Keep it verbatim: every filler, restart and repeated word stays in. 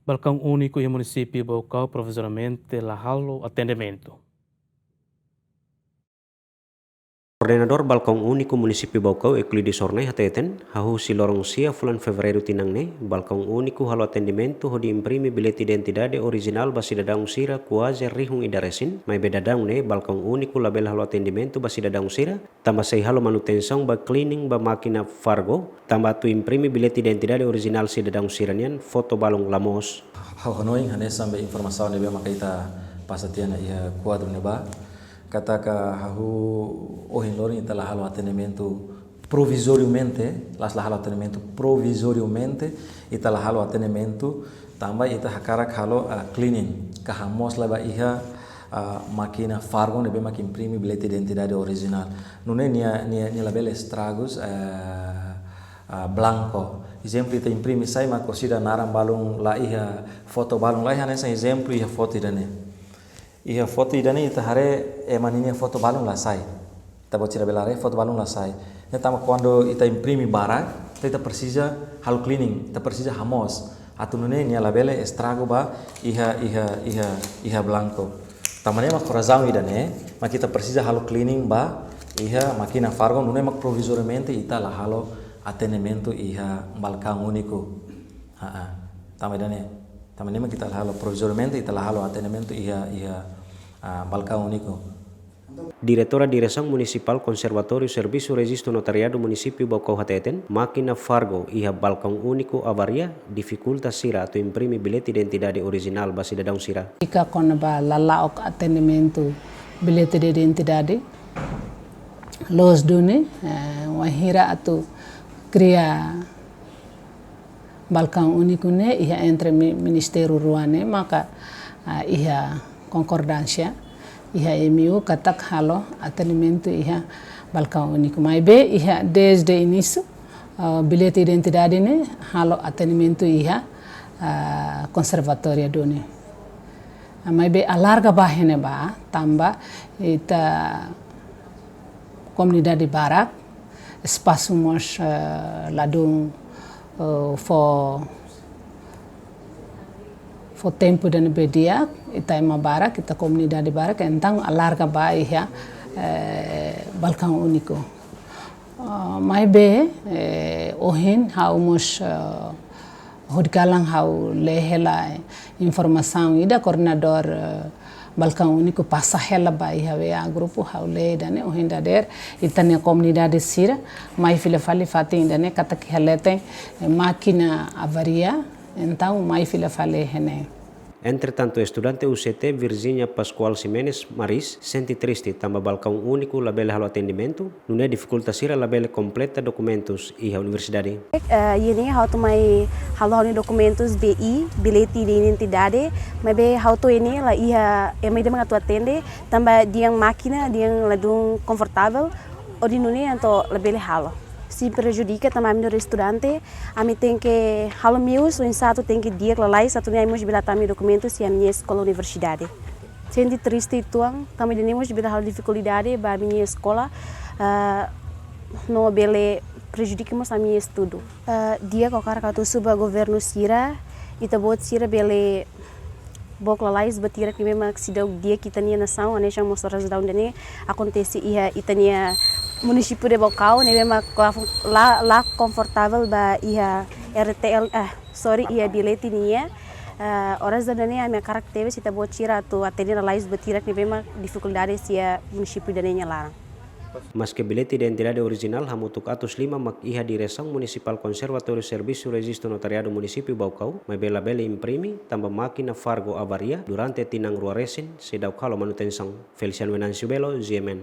Balkaun úniku iha munisípiu Baucau provizoriamente la halo atendimentu. Koordenadór Balkaun Úniku Munisípiu Baucau, Euclides Hornai, hateten, hahú husi loron sia fulan Fevereiru tinan ne'e, balkaun úniku halo atendimentu hodi imprime bilhete identidade orijinál ba sidadaun sira kuaze rihun ida resin, maibé daudaun ne'e balkaun úniku labele halo atendimentu ba sidadaun sira, tanba sei halo manutensaun ba cleaning ba mákina Fargo, tanba atu imprime bilhete identidade orijinál sidadaun sira-nian, foto balun la moos. Ha'u hanoin hanesan be informasaun ne'ebé maka ita pasa tiha ona iha kuadru ne'ebá, katak hahú ohin loron ita la halo atendimentu provizoriamente, la'ós la halo atendimentu provizoriamente, ita la halo atendimentu, tanba ita hakarak halo, ah, cleaning, ka hamoos lai ba iha, ah, mákina Fargo ne'ebé mak imprime bilhete identidade orijinál. Nune'e nia, nia, nia labele estragus, eh, ah, blanku. Ezemplu, ita imprime sai mak orsida naran balun la iha, foto balun la iha, hanesan ezemplu iha foto ida-ne'e. Iha foto ida-ne'e ita haree ema ninia foto balun la sai. Ita-boot sira bele haree foto balun la sai. Ne'e tanba kuandu ita imprime barak, ita, ita presiza halo cleaning, ita presiza hamoos. Atu nune'e nia labele estragu ba iha, iha, iha, iha blanku. Tanba ne'e mak razaun ida-ne'e, mak ita presiza halo cleaning ba iha mákina Fargo, nune'e mak provizoriamente ita la halo atendimentu iha balkaun úniku. Haa. Tanba ida-ne'e, tanba ne'e mak ita la halo provizoriamente, ita la halo atendimentu iha, iha, ah, balkaun úniku. Diretora Diresaun Munisipál Konservatóriu Servisu Rejistu Notariadu Munisípiu Baucau hateten, mákina Fargo iha balkaun úniku avaria, difikulta sira atu imprime bilhete identidade orijinál ba sidadaun sira. Ika kona-ba lala'ok atendimentu bilhete de identidade, loos duni, eh, wainhira atu kria balkaun úniku ne'e iha entre mi-, ministériu rua ne'e maka, ah, iha konkordánsia, iha M O U katak halo atendimentu iha balkaun úniku. Maibé iha dezde inísiu, ah, bilhete identidade ne'e halo atendimentu iha, ah, konservatóriu duni. Ah, maibé alarga ba iha ne'ebá, tanba ita komunidade barak, espasu mós, eh, ladún, eh, fó, fó tempu ida ne'ebé di'ak, ita ema barak, ita komunidade barak, entaun alarga ba iha, eh, balkaun úniku. Ah, maibé, eh, ohin ha'u mós, eh, hodi kalan ha'u lee hela informasaun ida koordenadór, eh, balkaun úniku pasa hela ba iha W A grupu, ha'u lee ida-ne'e, ohin dadeer ita-nia komunidade sira mai fila fali fatin ida-ne'e katak iha leten, eh, mákina avaria, entaun mai fila fali iha ne'e. Entretantu, estudante U C T Virginia Pascoal Ximenes Maris sente triste tanba balkaun úniku labele halo atendimentu, nune'e difikulta sira labele kompleta dokumentus iha universidade. Eh, iha ne'e ha'u atu mai halo ha'u-nia dokumentus B I, bilhete de identidade, maibé ha'u to'o iha ne'e la iha ema ida mak atu atende, tanba dehan mákina dehan ladún konfortavel, hodi nune'e entaun labele halo. Sei prejudika tanba ami nu'udar estudante, ami tenke halo meius oinsá atu tenke di'ak lalais atu nune'e ami mós bele tama ami dokumentus iha ami-nia eskola universidade. Sente triste uitoan, tanba ida-ne'e mós bele halo difikuldade ba ami-nia eskola, ah, no bele prejudika mós ami-nia estudu. Ah, di'ak ha'u hakarak atu husu ba governu sira, ita-boot sira bele book lalais ba tiha ida-ne'ebé mak seidauk di'ak iha ita-nia nasaun, hanesan mós oras daudaun ida-ne'e akontese iha ita-nia munisípiu de Baucau, ne'ebé mak la, la, la konfortavel ba iha R T L, ah, sorry, iha bilhete nian. Ah, oras daudaun ida-ne'e ami hakarak tebes ita-boot sira atu atende lalais ba tiha ida-ne'ebé mak difikuldade iha munisípiu ida-ne'e nia laran. Maske bilhete identidade orijinál hamutuk atus lima mak iha Diresaun Munisipál Konservatóriu Servisu Rejistu Notariadu Munisípiu Baucau, maibé labele imprime, tanba mákina Fargo avaria durante tinan rua resin, seidauk halo manutensaun. Feliciano Venâncio Belo, G M N.